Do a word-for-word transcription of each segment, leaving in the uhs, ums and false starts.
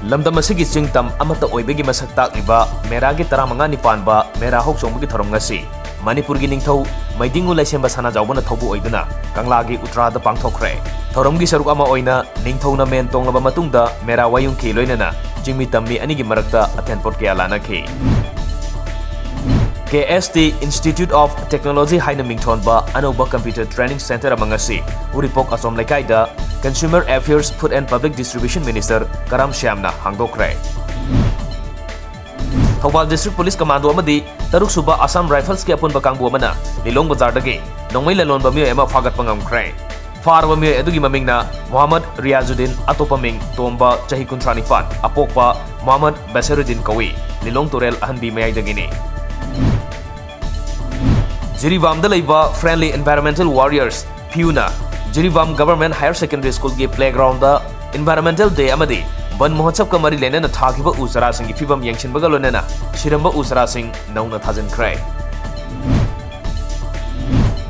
ꯂꯝꯗꯝ ꯑꯁꯤꯒꯤ ꯆꯤꯡ ꯇꯝ ꯑꯃꯠꯇ ꯑꯣꯏꯕꯒꯤ ꯃꯁꯛ ꯇꯥꯛꯂꯤꯕ ꯃꯦꯔꯥꯒꯤ ꯇꯔꯥꯃꯉꯥꯅꯤ ꯄꯥꯟꯕ ꯃꯦꯔꯥ ꯍꯧꯆꯣꯡꯕꯒꯤ ꯊꯧꯔꯝ ꯉꯁꯤ ꯃꯅꯤꯄꯨꯔꯒꯤ ꯅꯤꯡꯊꯧ ꯃꯩꯗꯤꯡꯉꯨ ꯂꯩꯁꯦꯝꯕ ꯁꯅꯥꯖꯥꯎꯕꯅ ꯊꯧꯕꯨ ꯑꯣꯏꯗꯨꯅ ꯀꯪꯂꯥꯒꯤ ꯎꯇ꯭ꯔꯥꯗ ꯄꯥꯡꯊꯣꯛꯈ꯭ꯔꯦ꯫ ꯊꯧꯔꯝꯒꯤ ꯁꯔꯨꯛ ꯑꯃ ꯑꯣꯏꯅ ꯅꯤꯡꯊꯧꯅ ꯃꯦꯟ ꯇꯣꯡꯂꯕ ꯃꯇꯨꯡꯗ ꯃꯦꯔꯥ ꯋꯥꯌꯨꯡꯈꯤ ꯂꯣꯏꯅꯅ ꯆꯤꯡꯃꯤ ꯇꯝꯃꯤ ꯑꯅꯤꯒꯤ ꯃꯔꯛꯇ ꯑꯊꯦꯟꯄꯣꯠ ꯀꯌꯥ ꯂꯥꯟꯅꯈꯤ꯫ ꯀꯦ ꯑꯦꯁ ꯇꯤ Institute of Technology ꯍꯥꯏꯅ ꯃꯤꯡꯊꯣꯟꯕ ꯑꯅꯧꯕ computer training center ꯑꯃ ꯉꯁꯤ ꯎꯔꯤꯄꯣꯛ ꯑꯆꯣꯝ ꯂꯩꯀꯥꯏꯗ Consumer Affairs, Food and Public Distribution Minister Karam ꯁ꯭ꯌꯥꯝꯅ ꯍꯥꯡꯗꯣꯛꯈ꯭ꯔꯦ꯫ Thoubal District Police Commando ꯑꯃꯗꯤ ꯇꯔꯨꯛ ꯁꯨꯕ Assam Riflesꯀꯤ ꯑꯄꯨꯟꯕ ꯀꯥꯡꯕꯨ ꯑꯃꯅ ꯂꯤꯂꯣꯡ ꯕꯖꯥꯔꯗꯒꯤ ꯅꯣꯡꯃꯩ ꯂꯂꯣꯟꯕ ꯃꯤꯑꯣꯏ ꯑꯃ ꯐꯥꯒꯠꯄ ꯉꯝꯈ꯭ꯔꯦ꯫ ꯐꯥꯔꯕ ꯃꯤꯑꯣꯏ ꯑꯗꯨꯒꯤ ꯃꯃꯤꯡꯅ ꯃꯣꯍꯝꯃꯗ ꯔꯤꯌꯥꯖꯨꯗꯤꯟ, ꯑꯇꯣꯞꯄ ꯃꯤꯡ ꯇꯣꯝꯕ, ꯆꯍꯤ ꯀꯨꯟꯊ꯭ꯔꯥ ꯅꯤꯄꯥꯟ, ꯑꯄꯣꯛꯄ ꯃꯣꯍꯝꯃꯗ ꯕꯁꯤꯔꯨꯗꯤꯟ ꯀꯧꯏ, ꯂꯤꯂꯣꯡ ꯇꯨꯔꯦꯜ ꯑꯍꯟꯕꯤ ꯃꯌꯥꯏꯗꯒꯤꯅꯤ꯫ ꯖꯤꯔꯤꯕꯥꯝꯗ ꯂꯩꯕ Friendly Environmental Warriors, ꯐꯤꯌꯨꯅ Jiribam Government Higher Secondary Schoolꯒꯤ playgroundꯗ Environmental Day ꯑꯃꯗꯤ ꯕꯟ ꯃꯍꯣꯠꯁꯕꯀ ꯃꯔꯤ ꯂꯩꯅꯅ ꯊꯥꯈꯤꯕ ꯎ ꯆꯥꯔꯥꯁꯤꯡꯒꯤ ꯐꯤꯕꯝ ꯌꯦꯡꯁꯤꯟꯕꯒ ꯂꯣꯏꯅꯅ ꯁꯤꯔꯝꯕ ꯎ ꯆꯥꯔꯥꯁꯤꯡ ꯅꯧꯅ ꯊꯥꯖꯤꯟꯈ꯭ꯔꯦ꯫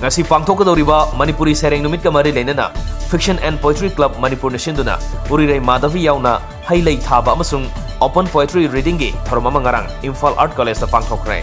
ꯉꯁꯤ ꯄꯥꯡꯊꯣꯛꯀꯗꯧꯔꯤꯕ ꯃꯅꯤꯄꯨꯔꯤ ꯁꯩꯔꯦꯡ ꯅꯨꯃꯤꯠꯀ ꯃꯔꯤ ꯂꯩꯅꯅ Fiction and Poetry Club ꯃꯅꯤꯄꯨꯔꯅ ꯁꯤꯟꯗꯨꯅ ꯎꯔꯤꯔꯩ ꯃꯥꯙꯕꯤ ꯌꯥꯎꯅ ꯍꯩ ꯂꯩ ꯊꯥꯕ ꯑꯃꯁꯨꯡ Open Poetry Readingꯒꯤ ꯊꯧꯔꯝ ꯑꯃ ꯉꯔꯥꯡ ꯏꯝꯐꯥꯜ Art Collegeꯇ ꯄꯥꯡꯊꯣꯛꯈ꯭ꯔꯦ꯫